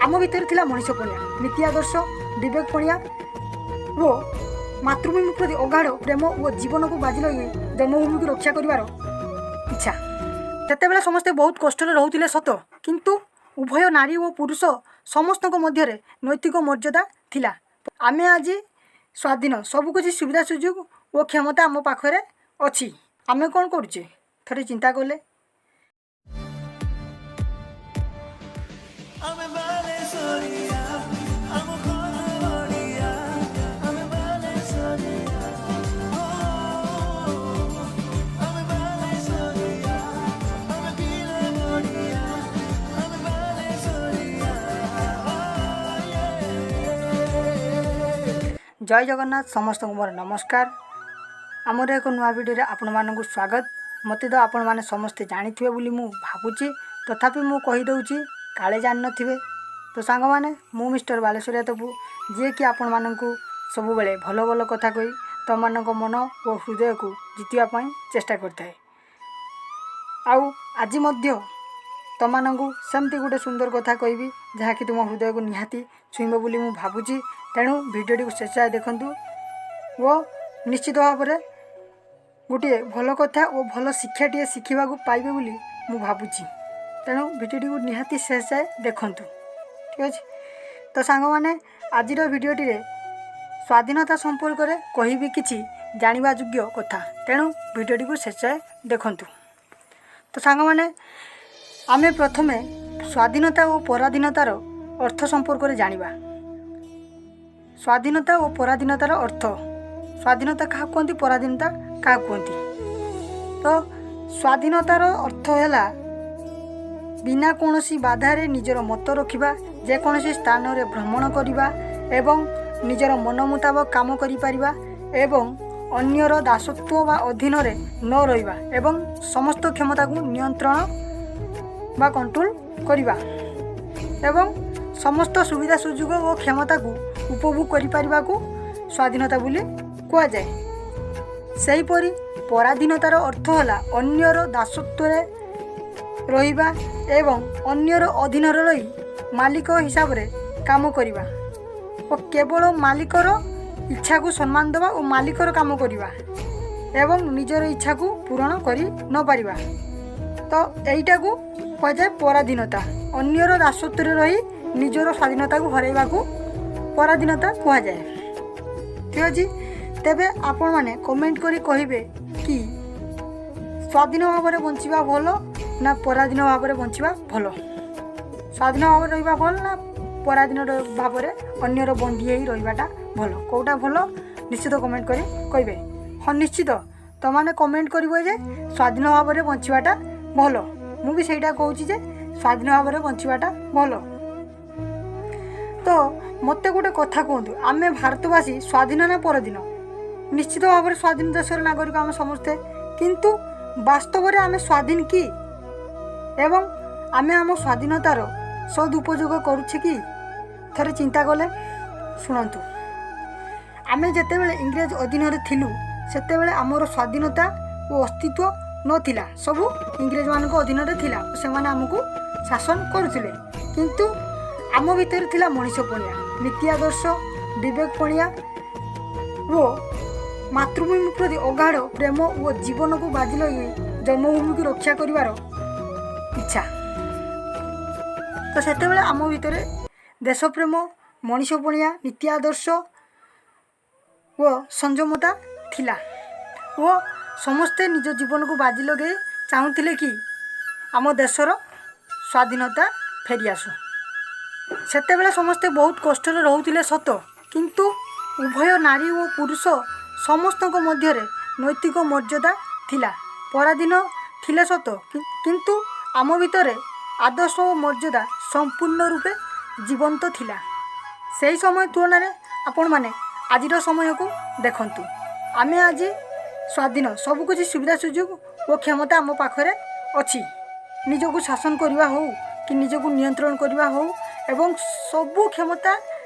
ଆମ ଭିତରେ ଥିଲା ମଣିଷ ପଣିଆ, ନୀତି ଆଦର୍ଶ, ବିବେକ ପଣିଆ ଓ ମାତୃଭୂମି ପ୍ରତି ଅଗାଢ଼ ପ୍ରେମ ଓ ଜୀବନକୁ ବାଜି ଲଗାଇ ଜନ୍ମଭୂମିକୁ ରକ୍ଷା କରିବାର ଇଚ୍ଛା। ସେତେବେଳେ ସମସ୍ତେ ବହୁତ କଷ୍ଟରେ ରହୁଥିଲେ ସତ, କିନ୍ତୁ ଉଭୟ ନାରୀ ଓ ପୁରୁଷ ସମସ୍ତଙ୍କ ମଧ୍ୟରେ ନୈତିକ ମର୍ଯ୍ୟାଦା ଥିଲା। ଆମେ ଆଜି ସ୍ୱାଧୀନ, ସବୁକିଛି ସୁବିଧା ସୁଯୋଗ ଓ କ୍ଷମତା ଆମ ପାଖରେ ଅଛି। ଆମେ କ'ଣ କରୁଛେ, ଥରେ ଚିନ୍ତା କଲେ। ଆମେ ବାଲେଶ୍ୱରିଆ, ଆମ ଘର ବଢ଼ିଆ। ଆମେ ବାଲେଶ୍ୱରିଆ, ଓ ଆମେ ବାଲେଶ୍ୱରିଆ, ଆମେ ପିଲା ବଢ଼ିଆ। ଆମେ ବାଲେଶ୍ୱରିଆ। ଜୟ ଜଗନ୍ନାଥ। ସମସ୍ତଙ୍କୁ ମୋର ନମସ୍କାର। ଆମର ଏକ ନୂଆ ଭିଡ଼ିଓରେ ଆପଣମାନଙ୍କୁ ସ୍ୱାଗତ। ମୋତେ ତ ଆପଣମାନେ ସମସ୍ତେ ଜାଣିଥିବେ ବୋଲି ମୁଁ ଭାବୁଛି, ତଥାପି ମୁଁ କହିଦେଉଛି, କାଳେ ଜାଣିନଥିବେ। ତ ସାଙ୍ଗମାନେ, ମୁଁ ମିଷ୍ଟର ବାଲେଶ୍ୱରିଆ ତପୁ, ଯିଏକି ଆପଣମାନଙ୍କୁ ସବୁବେଳେ ଭଲ ଭଲ କଥା କହି ତୁମମାନଙ୍କ ମନ ଓ ହୃଦୟକୁ ଜିତିବା ପାଇଁ ଚେଷ୍ଟା କରିଥାଏ। ଆଉ ଆଜି ମଧ୍ୟ ତୁମମାନଙ୍କୁ ସେମିତି ଗୋଟେ ସୁନ୍ଦର କଥା କହିବି, ଯାହାକି ତୁମ ହୃଦୟକୁ ନିହାତି ଛୁଇଁବ ବୋଲି ମୁଁ ଭାବୁଛି। ତେଣୁ ଭିଡ଼ିଓଟିକୁ ଶେଷ ଯାଏ ଦେଖନ୍ତୁ ଓ ନିଶ୍ଚିତ ଭାବରେ ଗୋଟିଏ ଭଲ କଥା ଓ ଭଲ ଶିକ୍ଷାଟିଏ ଶିଖିବାକୁ ପାଇବେ ବୋଲି ମୁଁ ଭାବୁଛି। ତେଣୁ ଭିଡ଼ିଓଟିକୁ ନିହାତି ଶେଷ ଯାଏ ଦେଖନ୍ତୁ। ଠିକ୍ ଅଛି। ତ ସାଙ୍ଗମାନେ, ଆଜିର ଭିଡ଼ିଓଟିରେ ସ୍ୱାଧୀନତା ସମ୍ପର୍କରେ କହିବି କିଛି ଜାଣିବା ଯୋଗ୍ୟ କଥା। ତେଣୁ ଭିଡ଼ିଓଟିକୁ ଶେଷ ଯାଏ ଦେଖନ୍ତୁ। ତ ସାଙ୍ଗମାନେ, ଆମେ ପ୍ରଥମେ ସ୍ୱାଧୀନତା ଓ ପରାଧୀନତାର ଅର୍ଥ ସମ୍ପର୍କରେ ଜାଣିବା। ସ୍ୱାଧୀନତା ଓ ପରାଧୀନତାର ଅର୍ଥ, ସ୍ୱାଧୀନତା କାହାକୁ କୁହନ୍ତି, ପରାଧୀନତା କାହାକୁ କୁହନ୍ତି? ତ ସ୍ୱାଧୀନତାର ଅର୍ଥ ହେଲା ବିନା କୌଣସି ବାଧାରେ ନିଜର ମତ ରଖିବା, ଯେକୌଣସି ସ୍ଥାନରେ ଭ୍ରମଣ କରିବା ଏବଂ ନିଜର ମନ ମୁତାବକ କାମ କରିପାରିବା ଏବଂ ଅନ୍ୟର ଦାସତ୍ୱ ବା ଅଧୀନରେ ନ ରହିବା ଏବଂ ସମସ୍ତ କ୍ଷମତାକୁ ନିୟନ୍ତ୍ରଣ ବା କଣ୍ଟ୍ରୋଲ କରିବା ଏବଂ ସମସ୍ତ ସୁବିଧା ସୁଯୋଗ ଓ କ୍ଷମତାକୁ ଉପଭୋଗ କରିପାରିବାକୁ ସ୍ୱାଧୀନତା ବୋଲି କୁହାଯାଏ। ସେହିପରି ପରାଧୀନତାର ଅର୍ଥ ହେଲା ଅନ୍ୟର ଦାସତ୍ୱରେ ରହିବା ଏବଂ ଅନ୍ୟର ଅଧୀନରେ ରହି ମାଲିକ ହିସାବରେ କାମ କରିବା ଓ କେବଳ ମାଲିକର ଇଚ୍ଛାକୁ ସମ୍ମାନ ଦେବା ଓ ମାଲିକର କାମ କରିବା ଏବଂ ନିଜର ଇଚ୍ଛାକୁ ପୂରଣ କରି ନପାରିବା। ତ ଏଇଟାକୁ କୁହାଯାଏ ପରାଧୀନତା। ଅନ୍ୟର ଦାସତ୍ୱରେ ରହି ନିଜର ସ୍ୱାଧୀନତାକୁ ହରାଇବାକୁ ପରାଧୀନତା କୁହାଯାଏ। ଠିକ୍ ଅଛି। ତେବେ ଆପଣମାନେ କମେଣ୍ଟ କରି କହିବେ କି ସ୍ୱାଧୀନ ଭାବରେ ବଞ୍ଚିବା ଭଲ ନା ପରାଧୀନ ଭାବରେ ବଞ୍ଚିବା ଭଲ? ସ୍ୱାଧୀନ ଭାବରେ ରହିବା ଭଲ ନା ପରାଧୀନ ଭାବରେ ଅନ୍ୟର ବନ୍ଦୀ ହେଇ ରହିବାଟା ଭଲ? କେଉଁଟା ଭଲ, ନିଶ୍ଚିତ କମେଣ୍ଟ କରି କହିବେ। ହଁ, ନିଶ୍ଚିତ ତୁମମାନେ କମେଣ୍ଟ କରିବ ଯେ ସ୍ୱାଧୀନ ଭାବରେ ବଞ୍ଚିବାଟା ଭଲ। ମୁଁ ବି ସେଇଟା କହୁଛି ଯେ ସ୍ୱାଧୀନ ଭାବରେ ବଞ୍ଚିବାଟା ଭଲ। ତ ମୋତେ ଗୋଟେ କଥା କୁହନ୍ତୁ, ଆମେ ଭାରତବାସୀ ସ୍ୱାଧୀନ ନା ପରାଧୀନ? ନିଶ୍ଚିତ ଭାବରେ ସ୍ୱାଧୀନ ଦେଶର ନାଗରିକ ଆମେ ସମସ୍ତେ, କିନ୍ତୁ ବାସ୍ତବରେ ଆମେ ସ୍ୱାଧୀନ କି ଏବଂ ଆମେ ଆମ ସ୍ୱାଧୀନତାର ସଦୁପଯୋଗ କରୁଛେ କି, ଥରେ ଚିନ୍ତା କଲେ। ଶୁଣନ୍ତୁ, ଆମେ ଯେତେବେଳେ ଇଂରେଜ ଅଧୀନରେ ଥିଲୁ, ସେତେବେଳେ ଆମର ସ୍ୱାଧୀନତା ଓ ଅସ୍ତିତ୍ୱ ନଥିଲା। ସବୁ ଇଂରେଜମାନଙ୍କ ଅଧୀନରେ ଥିଲା ଓ ସେମାନେ ଆମକୁ ଶାସନ କରୁଥିଲେ। କିନ୍ତୁ ଆମ ଭିତରେ ଥିଲା ମଣିଷ ପଣିଆ, ନୀତି ଆଦର୍ଶ, ବିବେକ ପଣିଆ ଓ ମାତୃଭୂମି ପ୍ରତି ଅଗାଢ଼ ପ୍ରେମ ଓ ଜୀବନକୁ ବାଜି ଲଗାଇ ଜନ୍ମଭୂମିକୁ ରକ୍ଷା କରିବାର ଇଚ୍ଛା। ତ ସେତେବେଳେ ଆମ ଭିତରେ ଦେଶପ୍ରେମ, ମଣିଷ ପଣିଆ, ନୀତି ଆଦର୍ଶ ଓ ସଂଯମତା ଥିଲା ଓ ସମସ୍ତେ ନିଜ ଜୀବନକୁ ବାଜି ଲଗାଇ ଚାହୁଁଥିଲେ କି ଆମ ଦେଶର ସ୍ୱାଧୀନତା ଫେରିଆସୁ। ସେତେବେଳେ ସମସ୍ତେ ବହୁତ କଷ୍ଟରେ ରହୁଥିଲେ ସତ, କିନ୍ତୁ ଉଭୟ ନାରୀ ଓ ପୁରୁଷ ସମସ୍ତଙ୍କ ମଧ୍ୟରେ ନୈତିକ ମର୍ଯ୍ୟାଦା ଥିଲା। ପରାଧୀନ ଥିଲେ ସତ, କିନ୍ତୁ ଆମ ଭିତରେ ଆଦର୍ଶ ଓ ମର୍ଯ୍ୟାଦା ସମ୍ପୂର୍ଣ୍ଣ ରୂପେ ଜୀବନ୍ତ ଥିଲା। ସେହି ସମୟ ତୁଳନାରେ ଆପଣମାନେ ଆଜିର ସମୟକୁ ଦେଖନ୍ତୁ। ଆମେ ଆଜି ସ୍ୱାଧୀନ, ସବୁକିଛି ସୁବିଧା ସୁଯୋଗ ଓ କ୍ଷମତା ଆମ ପାଖରେ ଅଛି। ନିଜକୁ ଶାସନ କରିବା ହେଉ କି ନିଜକୁ ନିୟନ୍ତ୍ରଣ କରିବା ହେଉ ଏବଂ ସବୁ କ୍ଷମତା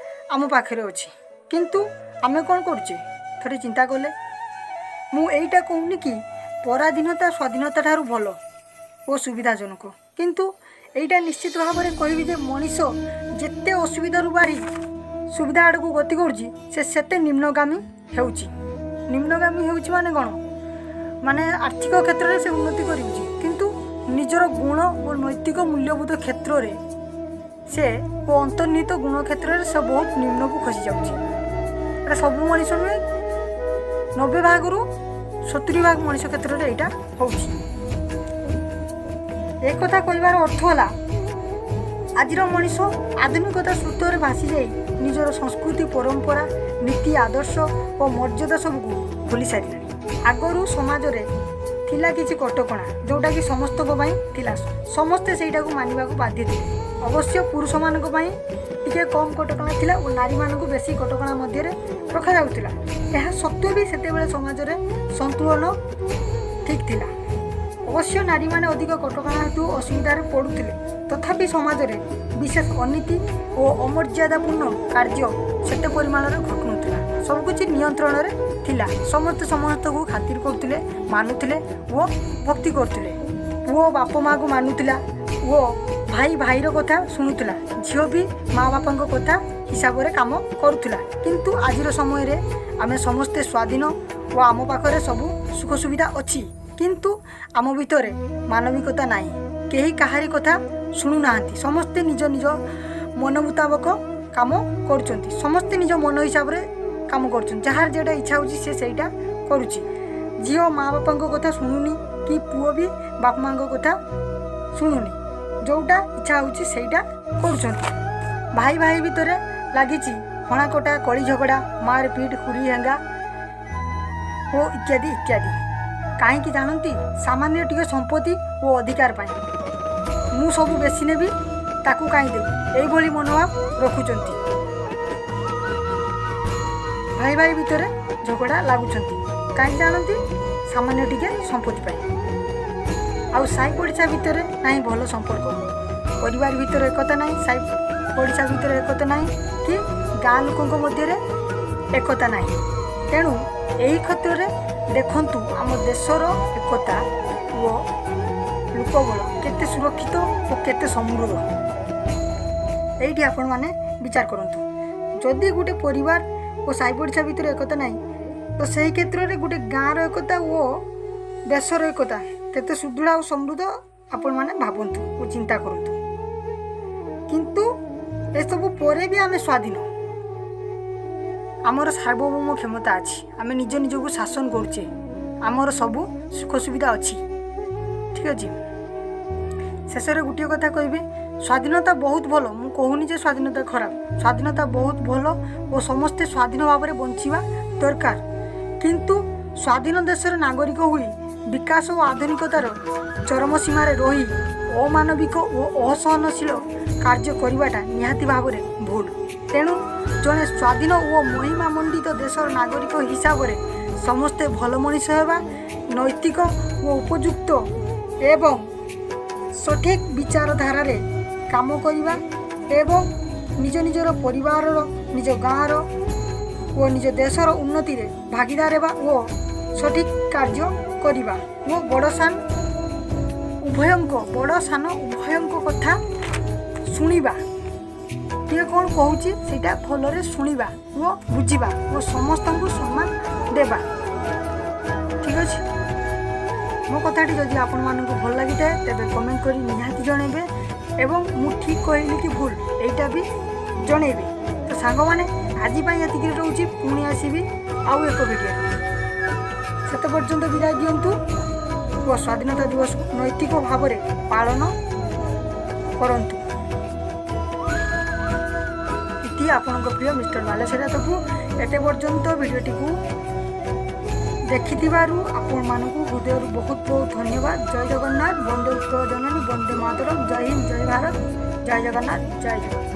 ଆମ ପାଖରେ ଅଛି, କିନ୍ତୁ ଆମେ କ'ଣ କରୁଛେ, ଥରେ ଚିନ୍ତା କଲେ। ମୁଁ ଏଇଟା କହୁନି କି ପରାଧୀନତା ସ୍ୱାଧୀନତା ଠାରୁ ଭଲ ଓ ସୁବିଧାଜନକ, କିନ୍ତୁ ଏଇଟା ନିଶ୍ଚିତ ଭାବରେ କହିବି ଯେ ମଣିଷ ଯେତେ ଅସୁବିଧାରୁ ବାହାରି ସୁବିଧା ଆଡ଼କୁ ଗତି କରୁଛି, ସେ ସେତେ ନିମ୍ନଗାମୀ ହେଉଛି। ନିମ୍ନଗାମୀ ହେଉଛି ମାନେ କ'ଣ? ମାନେ ଆର୍ଥିକ କ୍ଷେତ୍ରରେ ସେ ଉନ୍ନତି କରୁଛି, କିନ୍ତୁ ନିଜର ଗୁଣ ଓ ନୈତିକ ମୂଲ୍ୟବୋଧ କ୍ଷେତ୍ରରେ ସେ ଓ ଅନ୍ତର୍ନିହିତ ଗୁଣ କ୍ଷେତ୍ରରେ ସେ ବହୁତ ନିମ୍ନକୁ ଖସି ଯାଉଛି। ଏଇଟା ସବୁ ମଣିଷ ନୁହେଁ, 90 ଭାଗରୁ 70 ଭାଗ ମଣିଷ କ୍ଷେତ୍ରରେ ଏଇଟା ହେଉଛି। ଏକଥା କହିବାର ଅର୍ଥ ହେଲା, ଆଜିର ମଣିଷ ଆଧୁନିକତା ସ୍ରୋତରେ ଭାସିଯାଇ ନିଜର ସଂସ୍କୃତି, ପରମ୍ପରା, ନୀତି, ଆଦର୍ଶ ଓ ମର୍ଯ୍ୟାଦା ସବୁକୁ ଭୁଲି ସାରିଲାଣି। ଆଗରୁ ସମାଜରେ ଥିଲା କିଛି କଟକଣା, ଯେଉଁଟାକି ସମସ୍ତଙ୍କ ପାଇଁ ଥିଲା। ସମସ୍ତେ ସେଇଟାକୁ ମାନିବାକୁ ବାଧ୍ୟ ଥିଲେ। ଅବଶ୍ୟ ପୁରୁଷମାନଙ୍କ ପାଇଁ ଟିକେ କମ୍ କଟକଣା ଥିଲା ଓ ନାରୀମାନଙ୍କୁ ବେଶୀ କଟକଣା ମଧ୍ୟରେ ରଖାଯାଉଥିଲା। ଏହା ସତ୍ତ୍ୱେ ବି ସେତେବେଳେ ସମାଜରେ ସନ୍ତୁଳନ ଠିକ୍ ଥିଲା। ଅବଶ୍ୟ ନାରୀମାନେ ଅଧିକ କଟକଣା ହେତୁ ଅସୁବିଧାରେ ପଡ଼ୁଥିଲେ, ତଥାପି ସମାଜରେ ବିଶେଷ ଅନୀତି ଓ ଅମର୍ଯ୍ୟାଦାପୂର୍ଣ୍ଣ କାର୍ଯ୍ୟ ସେତେ ପରିମାଣରେ ଘଟୁନଥିଲା। ସବୁକିଛି ନିୟନ୍ତ୍ରଣରେ ଥିଲା। ସମସ୍ତେ ସମସ୍ତଙ୍କୁ ଖାତିର କରୁଥିଲେ, ମାନୁଥିଲେ ଓ ଭକ୍ତି କରୁଥିଲେ। ପୁଅ ବାପ ମାଆକୁ ମାନୁଥିଲା ଓ ଭାଇ ଭାଇର କଥା ଶୁଣୁଥିଲା। ଝିଅ ବି ମା ବାପାଙ୍କ କଥା ହିସାବରେ କାମ କରୁଥିଲା। କିନ୍ତୁ ଆଜିର ସମୟରେ ଆମେ ସମସ୍ତେ ସ୍ୱାଧୀନ ଓ ଆମ ପାଖରେ ସବୁ ସୁଖ ସୁବିଧା ଅଛି, କିନ୍ତୁ ଆମ ଭିତରେ ମାନବିକତା ନାହିଁ। କେହି କାହାରି କଥା ଶୁଣୁନାହାନ୍ତି। ସମସ୍ତେ ନିଜ ନିଜ ମନ ମୁତାବକ କାମ କରୁଛନ୍ତି। ସମସ୍ତେ ନିଜ ମନ ହିସାବରେ କାମ କରୁଛନ୍ତି। ଯାହାର ଯେଉଁଟା ଇଚ୍ଛା ହେଉଛି, ସେ ସେଇଟା କରୁଛି। ଝିଅ ମା ବାପାଙ୍କ କଥା ଶୁଣୁନି କି ପୁଅ ବି ବାପା ମାଆଙ୍କ କଥା ଶୁଣୁନି। ଯେଉଁଟା ଇଚ୍ଛା ହେଉଛି, ସେଇଟା କରୁଛନ୍ତି। ଭାଇ ଭାଇ ଭିତରେ ଲାଗିଛି ହଣାକଟା, କଳି ଝଗଡ଼ା, ମାରପିଟ, ହୁରି ହେଙ୍ଗା ଓ ଇତ୍ୟାଦି ଇତ୍ୟାଦି। କାହିଁକି ଜାଣନ୍ତି? ସାମାନ୍ୟ ଟିକେ ସମ୍ପତ୍ତି ଓ ଅଧିକାର ପାଇଁ। ମୁଁ ସବୁ ବେଶୀ ନେବି, ତାକୁ କାହିଁ ଦେବି, ଏଇଭଳି ମନୋଭାବ ରଖୁଛନ୍ତି। ଭାଇ ଭାଇ ଭିତରେ ଝଗଡ଼ା ଲାଗୁଛନ୍ତି। କାହିଁକି ଜାଣନ୍ତି? ସାମାନ୍ୟ ଟିକେ ସମ୍ପତ୍ତି ପାଇଁ। ଆଉ ସାହି ପଡ଼ିଶା ଭିତରେ ନାହିଁ ଭଲ ସମ୍ପର୍କ। ପରିବାର ଭିତରେ ଏକତା ନାହିଁ, ସାହି ପଡ଼ିଶା ଭିତରେ ଏକତା ନାହିଁ କି ଗାଁ ଲୋକଙ୍କ ମଧ୍ୟରେ ଏକତା ନାହିଁ। ତେଣୁ ଏହି କ୍ଷେତ୍ରରେ ଦେଖନ୍ତୁ, ଆମ ଦେଶର ଏକତା ଓ ଲୋକବଳ କେତେ ସୁରକ୍ଷିତ ଓ କେତେ ସମୃଦ୍ଧ, ଏଇଠି ଆପଣମାନେ ବିଚାର କରନ୍ତୁ। ଯଦି ଗୋଟେ ପରିବାର ଓ ସାହି ପଡ଼ିଶା ଭିତରେ ଏକତା ନାହିଁ, ତ ସେହି କ୍ଷେତ୍ରରେ ଗୋଟେ ଗାଁର ଏକତା ଓ ଦେଶର ଏକତା କେତେ ସୁଦୃଢ଼ ଆଉ ସମୃଦ୍ଧ, ଆପଣମାନେ ଭାବନ୍ତୁ ଓ ଚିନ୍ତା କରନ୍ତୁ। କିନ୍ତୁ ଏସବୁ ପରେ ବି ଆମେ ସ୍ୱାଧୀନ। ଆମର ସାର୍ବଭୌମ କ୍ଷମତା ଅଛି। ଆମେ ନିଜ ନିଜକୁ ଶାସନ କରୁଛେ। ଆମର ସବୁ ସୁଖ ସୁବିଧା ଅଛି। ଠିକ୍ ଅଛି। ଶେଷରେ ଗୋଟିଏ କଥା କହିବି, ସ୍ୱାଧୀନତା ବହୁତ ଭଲ। ମୁଁ କହୁନି ଯେ ସ୍ୱାଧୀନତା ଖରାପ। ସ୍ୱାଧୀନତା ବହୁତ ଭଲ ଓ ସମସ୍ତେ ସ୍ୱାଧୀନ ଭାବରେ ବଞ୍ଚିବା ଦରକାର। କିନ୍ତୁ ସ୍ୱାଧୀନ ଦେଶର ନାଗରିକ ହୋଇ ବିକାଶ ଓ ଆଧୁନିକତାର ଚରମ ସୀମାରେ ରହି ଅମାନବିକ ଓ ଅସହନଶୀଳ କାର୍ଯ୍ୟ କରିବାଟା ନିହାତି ଭାବରେ ଭୁଲ। ତେଣୁ ଜଣେ ସ୍ୱାଧୀନ ଓ ମହିମା ମଣ୍ଡିତ ଦେଶର ନାଗରିକ ହିସାବରେ ସମସ୍ତେ ଭଲ ମଣିଷ ହେବା, ନୈତିକ ଓ ଉପଯୁକ୍ତ ଏବଂ ସଠିକ୍ ବିଚାରଧାରାରେ କାମ କରିବା ଏବଂ ନିଜ ନିଜର ପରିବାରର, ନିଜ ଗାଁର ଓ ନିଜ ଦେଶର ଉନ୍ନତିରେ ଭାଗିଦାର ହେବା ଓ ସଠିକ୍ କାର୍ଯ୍ୟ କରିବା ଓ ବଡ଼ ସାନ ଉଭୟଙ୍କ କଥା ଶୁଣିବା, କିଏ କ'ଣ କହୁଛି ସେଇଟା ଭଲରେ ଶୁଣିବା ଓ ବୁଝିବା ଓ ସମସ୍ତଙ୍କୁ ସମ୍ମାନ ଦେବା। ଠିକ୍ ଅଛି। ମୋ କଥାଟି ଯଦି ଆପଣମାନଙ୍କୁ ଭଲ ଲାଗିଥାଏ, ତେବେ କମେଣ୍ଟ କରି ନିହାତି ଜଣାଇବେ ଏବଂ ମୁଁ ଠିକ୍ କହିଲି କି ଭୁଲ, ଏଇଟା ବି ଜଣାଇବେ। ତ ସାଙ୍ଗମାନେ, ଆଜି ପାଇଁ ଏତିକିରେ ରହୁଛି। ପୁଣି ଆସିବି ଆଉ ଏକ ଭିଡ଼ିଓରେ। ସେତେ ପର୍ଯ୍ୟନ୍ତ ବିଦାୟ ଦିଅନ୍ତୁ ଓ ସ୍ୱାଧୀନତା ଦିବସକୁ ନୈତିକ ଭାବରେ ପାଳନ କରନ୍ତୁ। ଇତି ଆପଣଙ୍କ ପ୍ରିୟ ମିଷ୍ଟର ବାଲେଶ୍ୱର ତପୁ। ଏତେ ପର୍ଯ୍ୟନ୍ତ ଭିଡ଼ିଓଟିକୁ ଦେଖିଥିବାରୁ ଆପଣମାନଙ୍କୁ ହୃଦୟରୁ ବହୁତ ବହୁତ ଧନ୍ୟବାଦ। ଜୟ ଜଗନ୍ନାଥ, ବନ୍ଦେ ଉତ୍କଳ ଜନନୀ, ବନ୍ଦେ ମାତରମ୍। ଜୟ ହିନ୍ଦ, ଜୟ ଭାରତ, ଜୟ ଜଗନ୍ନାଥ, ଜୟ ଜଗନ୍ନାଥ।